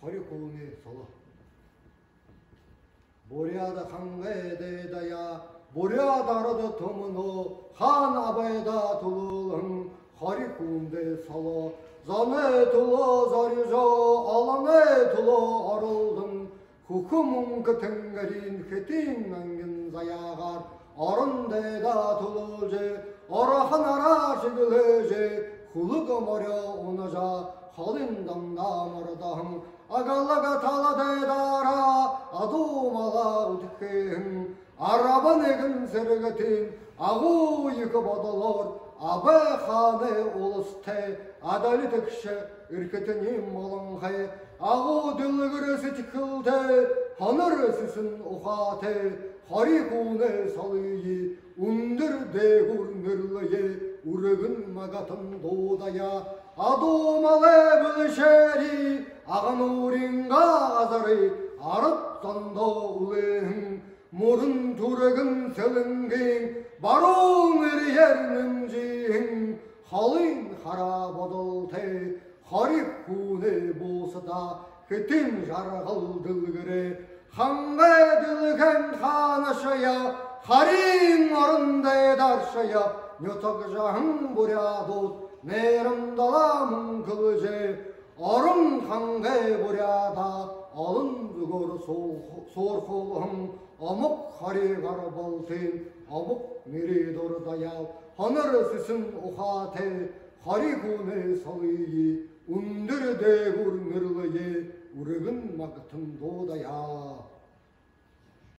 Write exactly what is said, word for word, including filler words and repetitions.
Хори хүнэй соло. Буряад хангай дайдаяа, буряад арад түмэнөө хаан абайдаа түлөөлһэн хори хүнэй соло. Зоной түлөө зорижо, олоной түлөө оролдон, хүхэ мүнхэ тэнгэриин хэтын ангин заяагаар орон дайдаа түлөөлжэ, орохонороо шэглэжэ, хүлэг морёо унажа, холын дамдаа мордоһон, аглаг тала дайдаараа адуу малаа үдхэһэн, арбан нэгэн сэрэгтын агуу ехэ бодолоор Абай хаанай уластай адали тэгшэ эрхэтэниинь болонхой, агуу дэлгэр сэдьхэлтэй, хонор сэсэн ухаатай хори хүнэй солые, үндэр дээгүүр нэрлэе, үргэн магтан дуудая. Адуу малай бэлшээри Агын нуурайнгаа газарые арад зондоо үлээһэн, мүрэн түргэн Сэлэнгын баруун эрьеэр нэмжыһэн холын хара бодолтой хори хүнэй буусадаа хэтын жаргал дэлгэрээ. Хангай дэлхэйн хаанашье, хариин орон дайдааршье нютагжаһан буряадууд найрамдалаа мүнхэлжэ, орон хангай Буряадаа олон зүгөөр суурхуулһан омог хори гарбалтын омог нэрэ дурдаяал, хонор сэсэн ухаатай хори хүнэй солые, үндэр дээгүүр нэрлэе, үргэн магтан дуудая.